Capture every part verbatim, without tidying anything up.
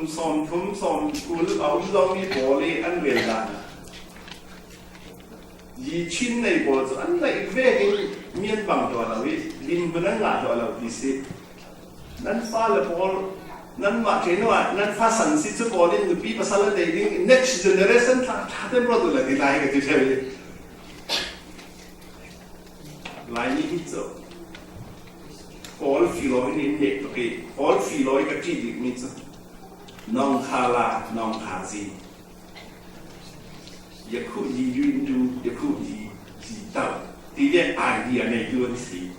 Sawmthum sawmkul a um zo mi pawl i an rel dan a, yi Chin nei pawl cu an neih vekin mi an bang tuah lo i, dinhmun an ngah tuah lo ti si. Nan fale pawl, nanmah ṭhehnu ah nan fa san si cu pawl in nupi pasal an nei ding, next generation thla ṭha ten ruat uh la ti lai ka ti ṭheu i. Lai nih hi cu Kawl filawi in in neh tuk i, Kawl filawi ka ṭih bikmi cu Nawngkhala, Nawngkhazi, Yakhuh yi yuindu, Yakhuh yi yi tau ti le idea neitu an si.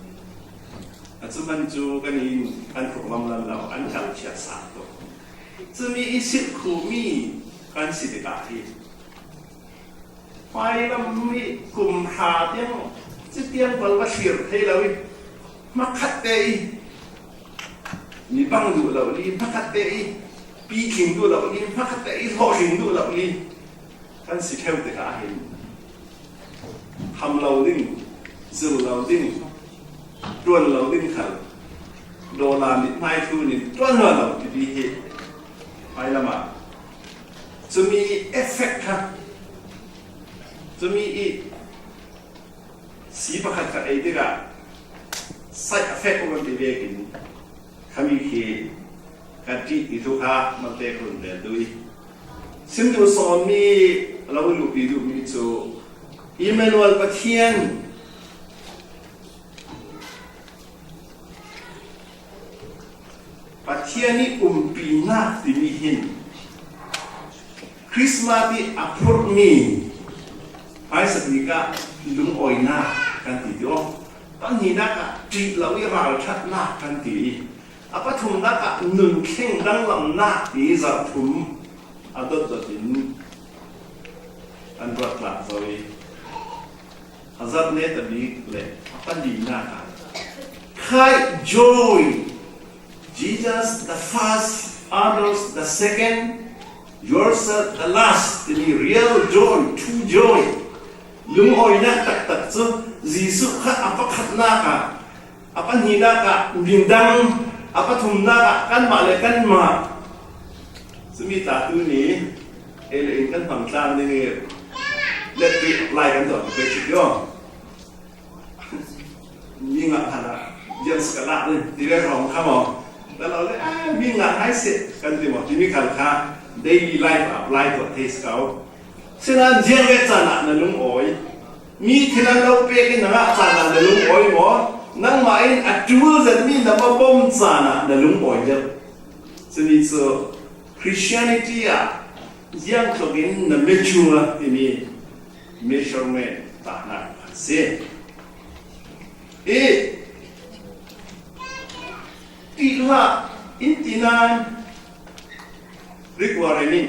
A cu man cu kan in kan hruk lamlam lo, an kalchiat sa tuk. Cumi i silh khuhmi kan si tikah hi hmailam i kum hra tiang, citiang bal va thlir thei lo i, hmakhat te i mi bang duh lo li, hmakhat te i pitling duh lo li, hmakhat te i hlawhtling duh lo li kan si ṭheu tikah hin, ham lo ding, zil lo ding, ṭuan lo ding khal, dollar mithmai thlun in ṭuan lo lo tipi hi hmailam ah cumi effect kha, cumi i si pakhat khat ei tikah side effect kan ti vekin khami khi kan ṭih ti thu kha malte kun tel duh i, sim duh sawm mi lo luhpi duhmi cu Emmanuel Pathian, Pathian i umpinak timi hin Christmas i a phurhmi hmaisabik ah lungawinak kan ti ti aw. Pahnihnak ah ṭih lo i ralṭhatnak kan ti i, a pathumnak ah nun thleng danglamnak ti zarh thum a dotdot in an ruat tlak zo i, a zarh netabik le a palinak ah khai joy, Jesus the first, others the second, yourself the last, timi real joy, true joy, lungawinak taktak cu Jesuh kha a pakhatnak ah, a pahnihnak ah midang, a pathumnak ah kanmah le kanmah. Cumi tla tu ni ei le in kan hmang tlang ding i, let ti lai kan tuah pei chik i aw. Mi ngah hlan ah ziang si ka lak ding ti ve hrawng kha maw? Ka lo le, "Ah, mi ngah hai seh," kan ti maw? Timi khal kha daily life ah apply tuah thei si ko. Sinain ziang ve caan ah na lungawi, mi thil an lo pek in na ngah caan ah na lungawi maw? Nangmah in a ṭul zetmi na va bawm caan ah na lungawi deuh. Cumi cu Christianity ah ziang tlukin na mature timi measurement tahnak a si. I ṭih hlah in ti nain Rick Warren in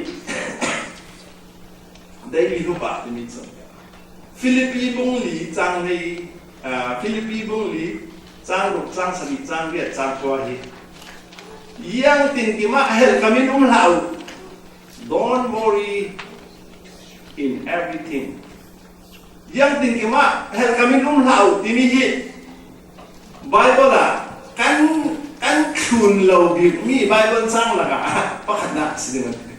Daily Hope ah timi cu Filipi bung li cang hei, ah, Filipi bung li cang ruk, cang sali, cang riat, cang kua hi, ziang tinkim ah helhkam in um hlah uh. Don't worry in everything. Ziang tinkim ah helhkam in um hlah uh timi hi Bible ah kan, kan thlun lo bikmi Bible cang lakah pakhatnak si ding a ti.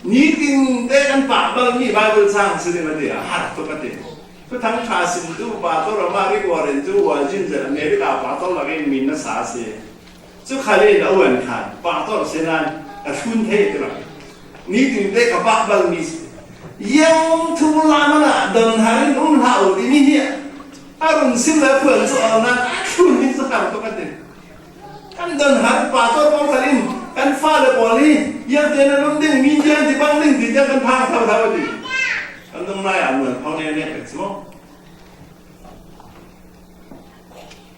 Nitin te kan pahbalmi Bible cang si ding a ti, a har tuk a ti. Thuthang ṭha simtu pastor amah Rick Warren cu Virgin zet America pastor lakin min na sa a si. Cu khal in a uan khan pastor si nain a thlun thei a ti lo. Nitin te ka pahbalmi si. Ziang thu lam ah donhar in um hlah uh timi hi a run sim le phuan cu awlnak a thlun hi cu har tuk a ti. Kan donhar pastor pawl khal in kan fale pawl hi ziangte na lum ding, mi ziang ti bang ding ti tiang kan phang thotho a ti. Kan dong lai ah muan pho ne ne pek si maw?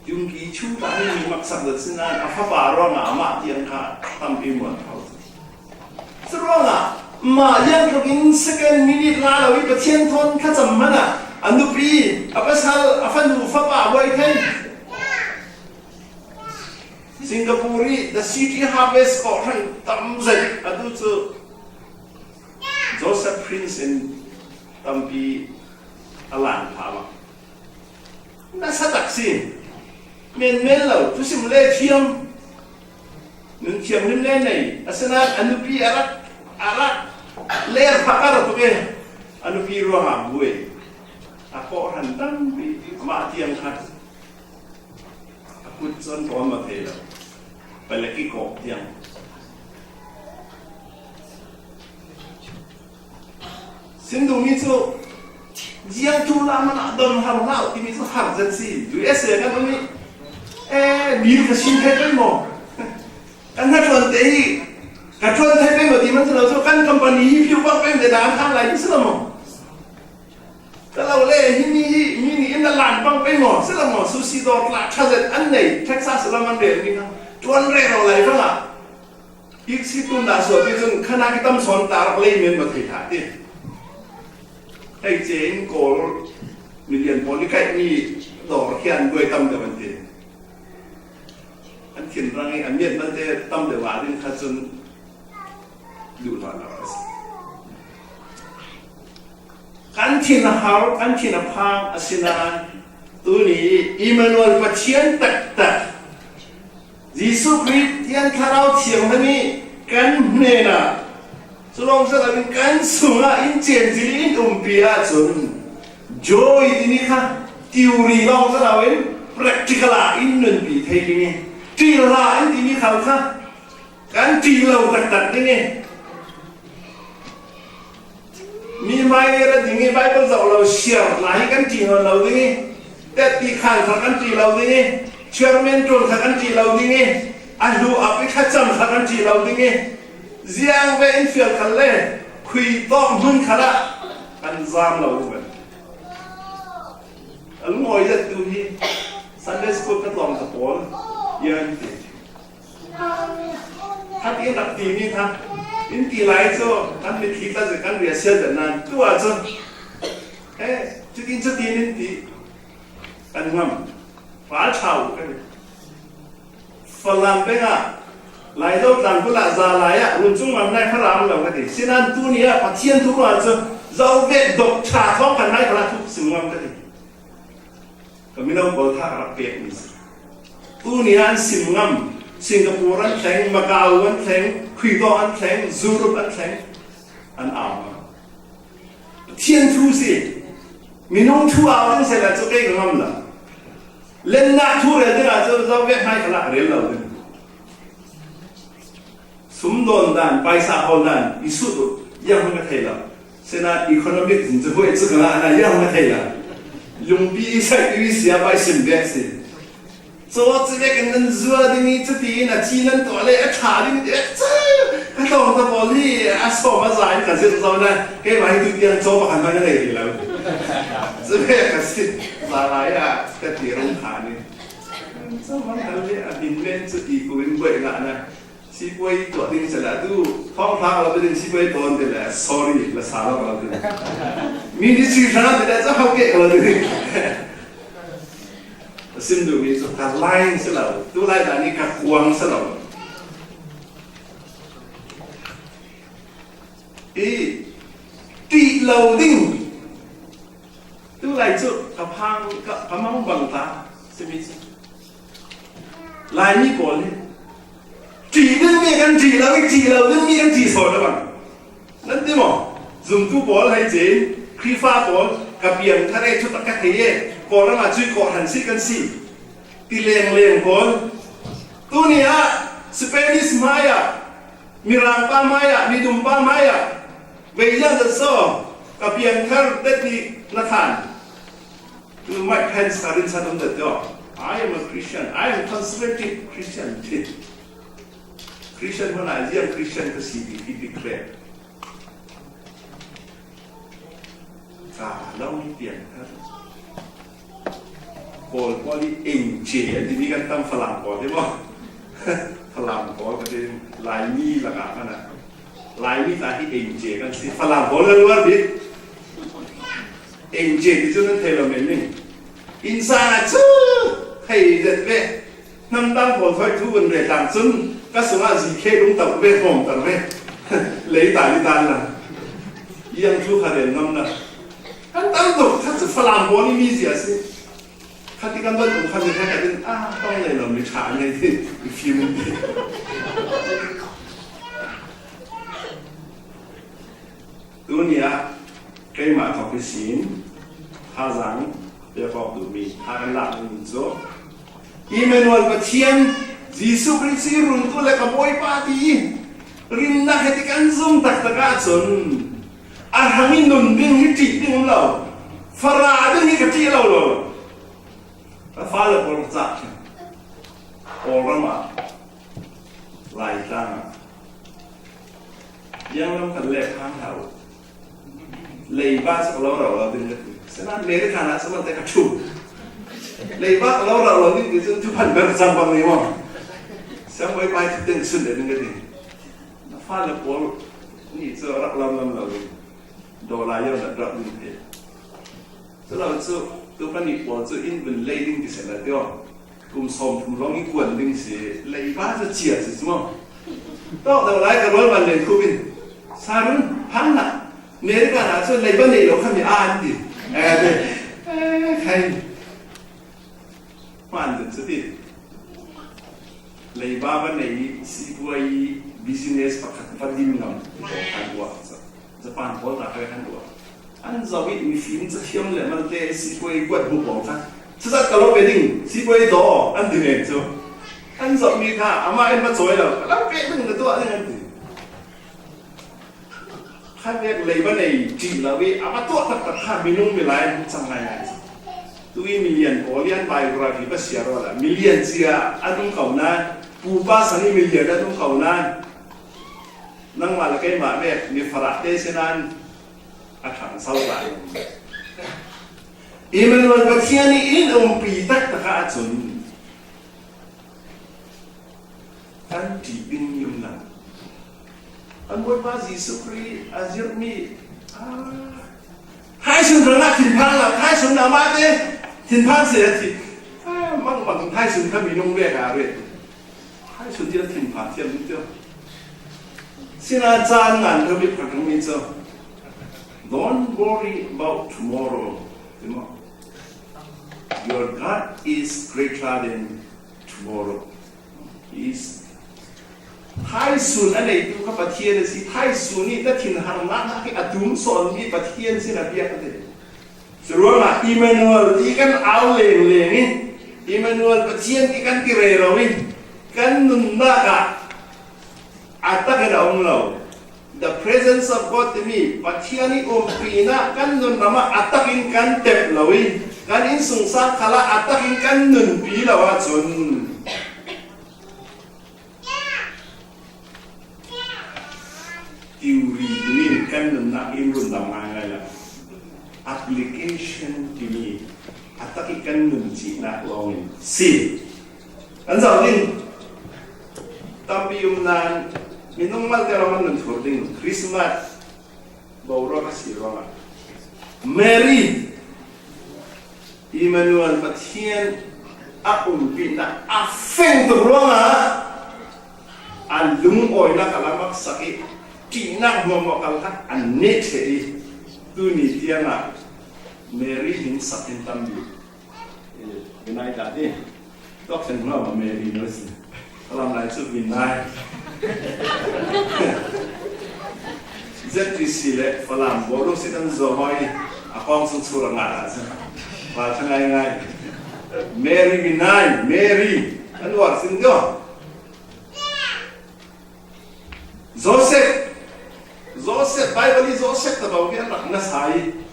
Yungki chung ta hi mi maksak zet si nain a fapa ruangah amah tiang kha tampi muan pho. Curuangah mah ziangtluk in second minute la lo i Pathian thawn thlacam hmanh ah a nupi, a pasal, a fanu fapa buai thei. Singapore i The City Harvest kawhhran tam zet a tu cu Joseph Prince in tampi a lan phah bak. Nasa tak si. Menmen lo, thusim le thiam. Nun thianghlim le nei, asinain a nupi a rak, a rak ler phak a ra tuk e. A nupi ruangah buai. A kawhhran tampi mah tiang kha a kut cun kawn maw thei lo. Palek i kawh tiang. Sim duhmi cu ziang tu la man ah don har hlah uh timi cu har zet si. U S A kan um i, eh, mi ka sin thei pei maw? Kan hnaṭuan te hi ka ṭuan thei pei maw ti man si lo cu kan company hi piu bak pei te dan hang lai si lo maw? Ka lo le himi hi mi nih in a lan bang pei maw? Si lo maw? Sushi dawr tla ṭha zet an nei, Texas lam an rel mi kha ṭuan rero lai vang ah. Hi si tun dah sual ti cun khan a ki tam sawn ta rak lei men maw thei hlah ti. Hei ce in kawl million pawl i kaih mi dawr khian buai tam deuh an ti. An thinrang i a miat malte tam deuh ah ding kha cun duh hlah lo a si. Kan thin a har, kan thin a phang, asinain tuni Emmanuel Pathian taktak Jesuh Khrih Thiang Thlarau Thianghlim hi kan hnenah, cu lawng si loin kan sungah in cemcil in umpi ahcun joy timi kha theory lawng si loin practical ah in nunpi thei ding i, ṭih hlah in timi khal kha kan ṭih lo taktak ding i, mi hmai ra ding i, Bible zoh lo siar hna hi kan ṭih nawn lo ding i, tetpi khan kha kan ṭih lo ding i, chairman ṭuan kha kan ṭih lo ding i, a hlu a pi kha cam kha kan ṭih lo ding i, ziang ve in fial khal le khui tawk hmun khal ah kan zam lo ding. A lungawi zet tu hi Sunday school ka tlawng ka pawl, yan ti. Khat in rak timi kha, in ti lai cu kan mitthli tla zet kan riahsiat zet nan tu ah cun, eh, cutin cutin in ti kan ngam. Ralṭha uh kan i. Falam peng ah, Laizo tlang bulah za lai ah, run cung ngam nai kha ram lo ka ti. Sinan tu ni ah Pathian thu ruang cu zo vek dok ṭha thawng kan nai kha la thuk sim ngam ka ti. Ka mino pawl kha ka rak pek mi si. Tu ni ah an sim ngam, Singapore an thleng, Macau an thleng, Khuidaw an thleng, Europe an thleng, an au ngam. Pathian thu si. Minung thu au ding sehla cu kei ka ngam lo. Lennak thu rel dingah cu zo vek hmai khalah rel lo ding. Sum dawn dan, paisa hawl dan i sut uh, ziang hmanh ka thei lo. Sinain economic zin cu huai cu ka ngah hna, ziang hmanh ka thei lo. Lungpi i saih tu i sia pai sim vek si. Caw ci vekin nan zuar ding i, cuti in a ci nan tuah le a ṭha ding ti vek cu ka tlawngta pawl hi a sawm a za in ka zirh zo nain keimah hi tu tiang caw pakhat hmanh ka nei rih lo. Cu vek a si. Za lai ah ka ti rung kha ni. Caw hmanh hal le a din men cu ti ku in buaih ngah nain sipuai tuah ding si le, atu thawngthla ka lo ding, sipuai tawn ti le, sorry, la sa lo ka lo ding. Ministry hrang ti le, caho ke ka lo ding. Ka sim duhmi cu ka line si lo, tu lai dah nih ka kuang si lo. I ṭih lo ding. Tu lai cu ka phang, ka, ka mang bang ta simi cu. Laimi pawl hi ṭih dingmi kan ṭih lo i, ṭih lo dingmi kan ṭih sawn lo bang. Nan ti maw? Zumtu pawl hei cin, Khrihfa pawl, ka piang thar e, thutak ka thei e, Kawlram ah cui kawhhran si kan si. Ti lengleng pawl. Tuni ah Spanish hmai ah, Mirang pa hmai ah, midum pa hmai ah, vei ziang zat so, ka piang thar te ti na than. Tu Mike Pence kha rinsan um zat deuh. I am a Christian. I am conservative Christian. Christian hmanh ah ziang Christian ka si ti khi declare. Ka lo hi pian kha. Pawl pawl i eng ce an timi kan tam Falam pawl hi maw? Falam pawl ka ti Laimi lakah hmanh ah. Laimi tla hi eng ce kan si. Falam pawl kan luar bik. Eng ce ti cu nan thei lo men ning. Innsang ah cu thei zet ve. Hnamtang pawl thawi thu kan rel tlang cun ka sungah zikhe lungto ve, hrawmter ve. Lei ta li tan la. Iang thu kha rel ngam la. Kan tam tuk kha cu Falam pawl i mi zia si. Khat i kan don um khat ni khat in, a, tong nei lo mi ṭha nei ti i fim. Tuni ah keimah thawk hi sin, thazaang pek awk duh mi, tha kan lak ding mi cu, Emmanuel Pathian, Jesuh Khrih cu i runtu le ka Bawipa ti i rinnak he ti kan zum taktak ahcun, a hrang i nun ding hi ṭih ding um lo, farah ding hi ka ṭih lo lo. Ka fale pawl ka cah khin. Kawlram ah, Laitlang ah, biaklam kan lek hang hlah u. Leiba cu ka lo rauh lo ding ka ti. Sinain America ah cu malte ka ṭhu. Leiba ka lo rauh lo ding ti cun thuphan ber cang bang ni maw? Siangbawipa ih thuteng sun le ding ka ti. Na fale pawl nih cu rak lam lam lo ding. Dollar yo na rak ding te. Culo cu, tu panih pawl cu in vun lei ding ti seh la tio. Kum sawmthum lawng i kuan ding si, leiba cu cia si cu maw? Tawk deuh lai ka rual van len khup in, Sarun, phang hna. America ah cu leiba nei lo kha mi an ti. Eh, te. Eh, khai. Hmaan dun cu ti. Leiba va nei, sipuai business pakhat va dim ngam, kan ruah cu. Japan pawl hna kha kan ruah. An zoh i mifim cathiam le malte sipuai kuat hmu pawl kha. Cazat ka lo pe ding, sipuai daw, an ti men cu. An zoh mi kha, amah in va cawi lo, ka lo pe ding, na tuah ding, an ti. Khatvek leiba nei ṭih lo i a va tuah taktak kha minung milai an hmuh cang ngaingai. Tu i milian pawl i an biography va siar awla milian cia an um ko nain, pupa sang i milian an um ko nain, nangmah le keimah vek mi farah te si nain a ṭhangso lai. Emmanuel Pathian i in umpi taktak ahcun, kan ṭih dingmi um lo. Kan Bawipa Jesuh Khrih a zirhmi, ah, thaisun hrangah thinphang lo, thaisun amah te thinphang si a thi. Ah, mangbang thaisun kha minung vek a ret. Thaisun tiang thinphang thiam ding tiang. Sinain caan ngan kha mi phan mi cu, "Don't worry about tomorrow." Ti maw? "Your God is greater than tomorrow." Is. Thaisun a neitu kha Pathian a si. Thaisun nih na thinhar nak hi a tum sawnmi Pathian sin a biak a ti. Curuangah Emmanuel ti kan au lengleng i, Emmanuel Pathian ti kan ti rero i, kan nunnak ah a tak in a um lo. The presence of God timi Pathian i umpinak kan nunram ah a tak in kan tep lo i, kan innsungsang khalah a tak in kan nunpi lo ahcun, theory timi kan nunnak in rundam ngaingai lo. Application timi a tak i kan nun cihnak lawng in si. Kan zoh ding. Tampi um nain minung malte lawng an nun thur ding. Christmas boruak a si ruangah, Mary, Emmanuel Pathian a umpinak a feng tuk ruangah a lungawinak a lamaksak i ṭihnak hmuahhmuah kal kha a neh ṭheh i, tuni tiangah Mary hmin sak in tampi. Eh, Vinai ta ti. Tok sen hna ma Mary no si. Kalam lai cu Vinai. Z T C le Falam bawlung si kan zo hoi. A kong sung sur a ngat a si. Val tha ngai ngai. Mary Vinai, Mary. Kan war sin ko. Joseph. Joseph, Bible i Joseph ta bau ke rak na sai.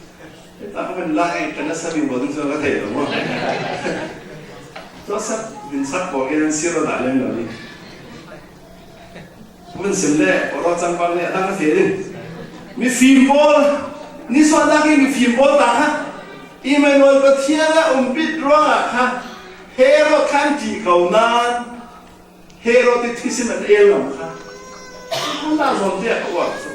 Ta ka ben la e ka na sa bin bau ding so ka thei lo mo. Joseph bin sak bau ke nan siro da lem lo ni. Min sim le, oro chang bang le, ta ka thei ding. Mi fim bol. Ni so na ki mi fim bol ta ha. Emmanuel Pathian a um bit ruang a kha. Herod kan ti kau nan. Herod i thisen an el lam kha. An dah zawn te a ka uar cu.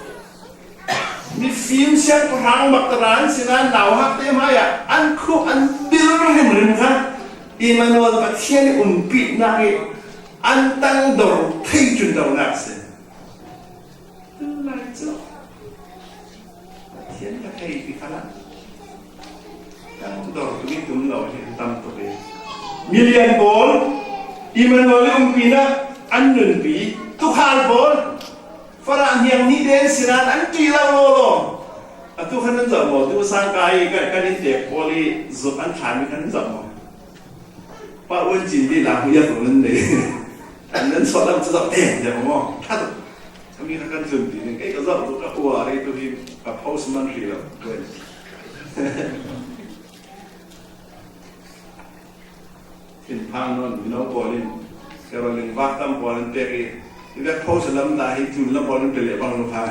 Mifim siangpahrang mak tara an si nain nauhak te hmai ah an khuh an bil hrimhrim kha. Emmanuel Pathian i umpinak i an tangdor thei cun dohnak si. Tu lai cu Pathian ka thei ti kha la. Kan dor tu i tum lo hi an tam tuk i. Milian pawl, Emmanuel i umpina an nunpi, tukhal pawl, Farah hniang nih den sinan an ṭih lo lawlaw. Atu khan an zam maw, tu sangka i kan, kan inntek pawl i zuk an thlan mi khan an zam maw? Pa uan cin dih la hu yak lo nan nei. An nan sawt lam cu zam em em maw? Khat. Kami kha kan tlun ti ning. Kei ka zam tu ka ua rei tu hi ka post man ri lo. Thinphang nawn mino pawl in, Carolyn vak tam pawl in pek i, i vek post lam dah hi tun lam pawl in pele bang lo kha.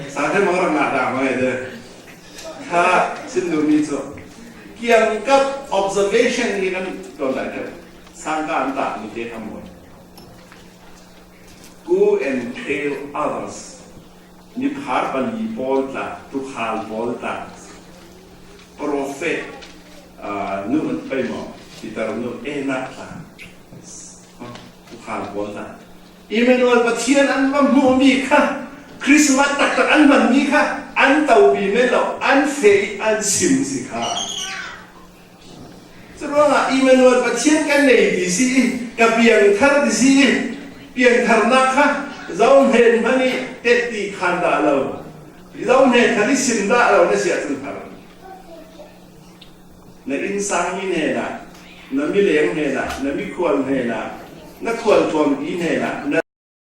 Sa te mang rak ngah dah mang ai de. Kha sin duh mi cu kiangkap observation hi kan ton lai te. Sangka an tah mi te kha maw? Go and tell others. Miphar pali pawl tla, tukhal pawl tla, prophet, ah, nu an pei maw, Peter nu, Ena tla, tukhal pawl tla. Emmanuel Pathian an va hmuh mi kha, Christmas taktak an hman mi kha, an topi men lo, an feh, an sim si kha. Curuangah Emmanuel Pathian kan nei ti si i, ka piangthar ti si i, piangtharnak kha zohhnen hmanh i tet ti khan dah lo, zohhnen khan i sim dah lo na si ahcun har. Na innsang mi hnenah, na mileng hnenah, na mikhual hnenah, na khualtlawnpi hnenah, na